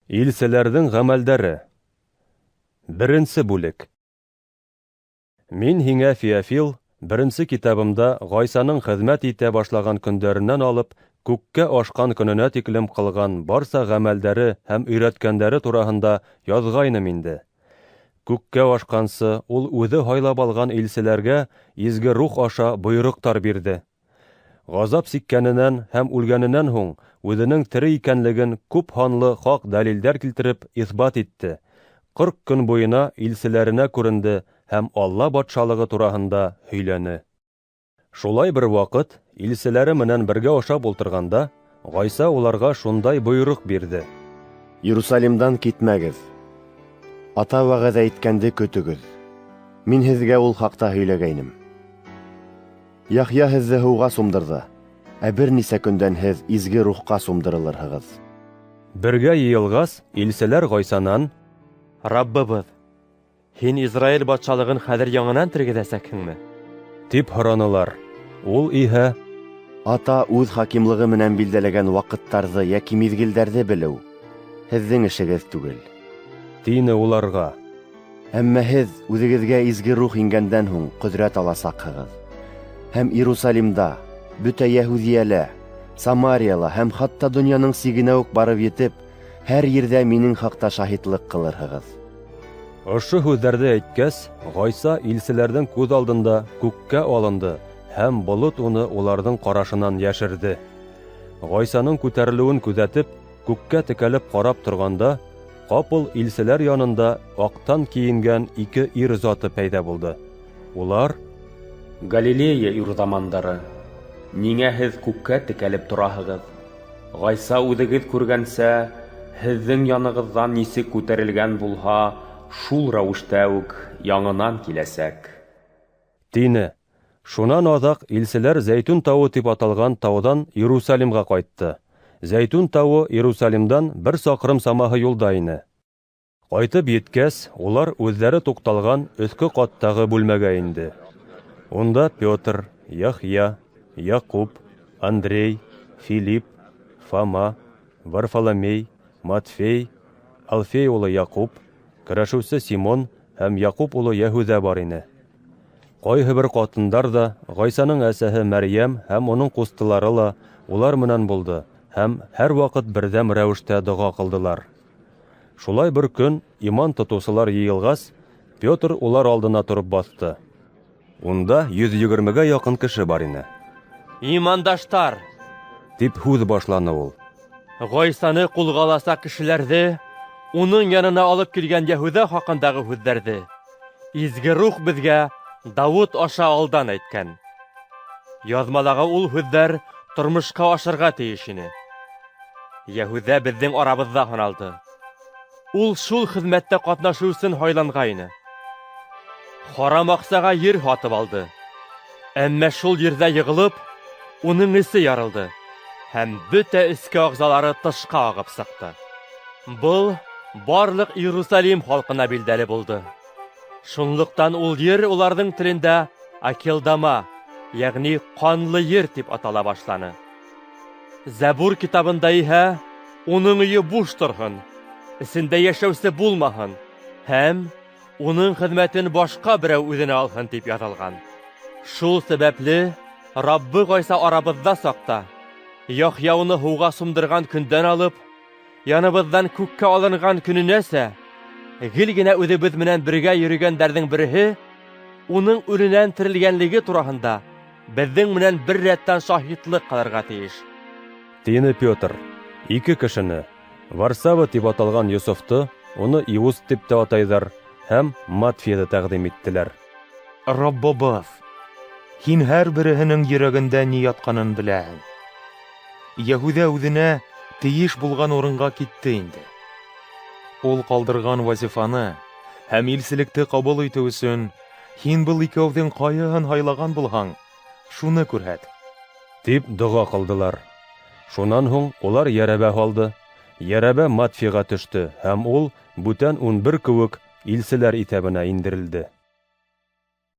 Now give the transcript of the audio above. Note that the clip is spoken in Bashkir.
Илселәрҙең ғәмәлдәре. Беренсе бүлек. Мин һиңә, Феофил, беренсе китабымда Ғайсаның хеҙмәт итә башлаған көндәренән алып күккә ашҡан көнөнә тиклем ҡылған барса ғәмәлдәре һәм өйрәткәндәре тураһында яҙғайным инде. Күккә ашҡансы ул үҙе һайлап алған илселәргә Изге Рух аша бойороҡтар бирҙе. Ғазап сиккәненән һәм үлгәненән һуң үҙенең тере икәнлеген күп һанлы хаҡ дәлилдәр килтереп иҫбат итте. 40 көн буйына илселәренә күренде һәм Алла батшалығы тураһында һөйләне. Шулай бер ваҡыт илселәре менән бергә ашап ултырғанда, Ғайса уларға шундай бойороҡ бирҙе: Иерусалимдан китмәгеҙ. Ата вәғәҙә иткәнде көтөгөҙ. Мин һеҙгә ул хаҡта һөйләгәйнем. Яхъя һеҙҙе һыуға сумдырҙы, ә бер нисә көндән һеҙ Изге Рухҡа сумдырылырһығыҙ. Бергә йыйылғас, илселәр Ғайсанан: Раббыбыҙ, һин Израиль батшалығын хәҙер яңынан тергеҙәсәкһеңме? Тип һоранылар. Ул иһә: Ата үҙ хакимлығы менән билдәләгән ваҡыттарҙы йәки миҙгелдәрҙе белеү һеҙҙең эшегеҙ түгел, тине уларға. Әммә һеҙ үҙегеҙгә Изге Рух ингәндән һуң ҡөҙрәт аласаҡһығыҙ. Һәм Иерусалимда, бөтә Йәһүҙиәлә, Самарияла һәм хатта донъяның сигенә үк барып етеп, һәр ерҙә минең хаҡта шаһитлыҡ ҡылырһығыҙ. Ошо һүҙҙәрҙе әйткәс, Ғайса илселәрҙең күҙ алдында күккә алынды, һәм болот уны уларҙың ҡарашынан йәшерҙе. Ғайсаның күтәрелеүен күҙәтеп, күккә текәлеп ҡарап торғанда, ҡапыл илселәр янында аҡтан кейенгән ике ир заты пәйҙә булды. Улар: Галилея юрҙамандары, ниңә һеҙ күккә текәлеп тораһығыҙ? Ғайса үҙегеҙ күргәнсә, һеҙҙең янығыҙҙан нисек күтәрелгән булһа, шул рәүештә үк яңынан киләсәк, тине. Шунан аҙаҡ илселәр Зәйтүн тауы тип аталған тауҙан Иерусалимға ҡайтты. Зәйтүн тауы Иерусалимдан 1 саҡрым самаһы юлда ине. Ҡайтып еткәс, улар үҙҙәре туҡталған өҫкө ҡаттағы бүлмәгә инде. Унда Петр, Яхъя, Яҡуп, Андрей, Филипп, Фома, Варфоломей, Матфей, Алфей улы Яҡуп, көрәшеүсе Симон һәм Яҡуп улы Йәһүҙә бар ине. Ҡайһы бер ҡатындар ҙа, Ғайсаның әсәһе Мәрйәм һәм уның ҡустылары ла улар менән булды һәм һәр ваҡыт берҙәм рәүештә доға ҡылдылар. Шулай бер көн иман тотоусылар йыйылғас, Петр улар алдына тороп баҫты. Унда 120-гә яҡын кеше бар ине. Имандаштар, тип һүҙ башланы ул. Ғайсаны ҡулға аласаҡ кешеләрҙе уның янына алып килгән Йәһүҙә хаҡындағы һүҙҙәрҙе Изге Рух беҙгә Дауыт аша алдан әйткән. Яҙмалағы ул һүҙҙәр тормошҡа ашырға тейеш ине. Йәһүҙә беҙҙең арабыҙҙа һаналды. Ул шул хеҙмәттә ҡатнашыу өсөн һайланғайны. Харам аҡсаға ер һатып алды. Әммә шул ерҙә йығылып, уның эсе ярылды һәм бөтә эске ағзалары тышҡа ағып сыҡты. Был барлыҡ Иерусалим халҡына билдәле булды. Шунлыҡтан ул ер уларҙың телендә Акелдама, йәғни ҡанлы ер тип атала башланы. Зәбур китабында иһә уның өйө буш торһон, эсендә йәшәүсе булмаһын һәм уның хеҙмәтен башҡа берәү үҙенә алһын тип яҙылған. Шул сәбәпле Раббы Ғайса арабыҙҙа саҡта Яхъя уны һыуға сумдырған көндән алып, яныбыҙҙан күккә алынған көнөнәсә гел генә үҙебеҙ менән бергә йөрөгәндәрҙең береһе уның үленән терелгәнлеге тураһында беҙҙең менән бер рәттән шаһитлыҡ ҡылырға тейеш, тине Петр. Ике кешене, Варсава тип аталған Йософто, уны Иуст тип тә атайҙар, һәм Матфийҙы тәҡдим иттеләр. Раббыбыҙ, һин һәр береһенең йөрәгендә ни ятҡанын беләһең. Йәһүҙә үҙенә тейеш булған урынға китте инде. Ул ҡалдырған вазифаны һәм илселекте ҡабул итеү өсөн һин был икәүҙең ҡайһыһын һайлаған булһаң, шуны күрһәт, тип доға ҡылдылар. Шунан һуң улар йәрәбә һалды. Йәрәбә Матфиға төштө, һәм ул бүтән 11 кеүек илселәр иҫәбенә индерелде.